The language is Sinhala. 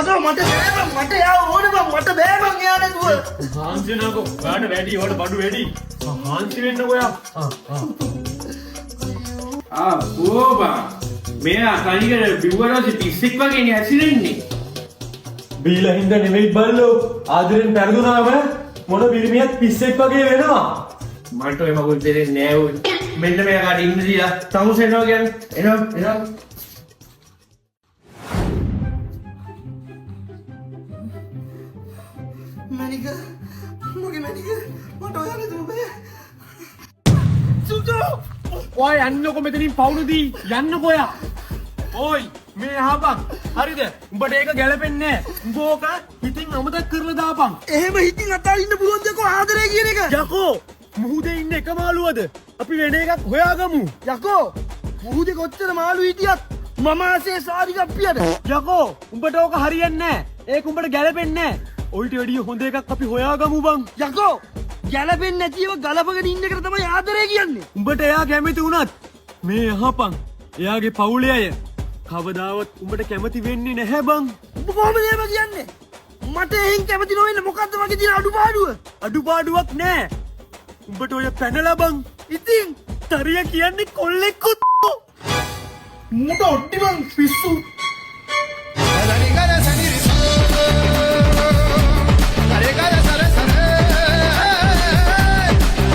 මට බෑ බං, මට එයා ඕනේ බං, මට බෑ බං එයා නැතුව. හාන්සි වෙනකෝ. ඔයාට වැඩි, ඔයාට බඩු වැඩි. හාන්සි වෙන්නකෝ ඔයා. ආ බෝබා, මෙයා තනිකර බිව්වට පස්සේ පිස්සෙක් වගේ නේ හැසිරෙන්නේ. බීලා හින්දා නෙමෙයි බල්ලෝ, ආදරෙන් පෙරදුනාම මොන පිරිමියත් පිස්සෙක් වගේ වෙනවා. මට ඔය මගුල් තේරෙන්නේ නෑ ඔය. මෙන්න මෙයා කාට ඉන්න දීලා තමුස එනවා කියන්නේ. එනවා එනවා. මැනික, මගේ මැනික, මට ඔයා නැතුව බෑ. සුජෝ. ඔයා යන්නකො මෙතනින්, පවුණු දී යන්නකො ඔයා. ඕයි, මේ අහපන්. හරිද? උඹට ඒක ගැලපෙන්නේ නෑ. උඹ ඕක හිතින් අමතක කරලා දාපන්. එහෙම හිතින් අතාරින්න පුළුවන් දෙකෝ ආදරය කියන එක? යකෝ, මුහුදේ ඉන්න එක මාළුවද? අපි වෙන එකක් හොයාගමු. යකෝ, මුහුදේ කොච්චර මාළු හිටියත් මම ආසේ සාරිකප්පියට. යකෝ, උඹට ඕක හරියන්නේ නෑ. ඒක උඹට ගැලපෙන්නේ නෑ. ඔయిత වැඩිය හොඳ එකක් අපි හොයාගමු බං. යකෝ, ගැලපෙන්නේ නැතිව ගලපගෙන ඉන්න එකට තමයි ආදරය කියන්නේ. උඹට එයා කැමති වුණත්, මේ අහපන්, එයාගේ පවුලේ අය කවදාවත් උඹට කැමති වෙන්නේ නැහැ බං. උඹ කොහොමද එහෙම කියන්නේ? මට එහෙන් කැමති නොවෙන්න මොකද්ද මගේ තියෙන අඩුපාඩුව? අඩුපාඩුවක් නෑ. උඹට ඔය පැනලා බං. ඉතින් තරිය කියන්නේ කොල්ලෙක්කුත්. මුට ඔට්ටි බං, පිස්සු.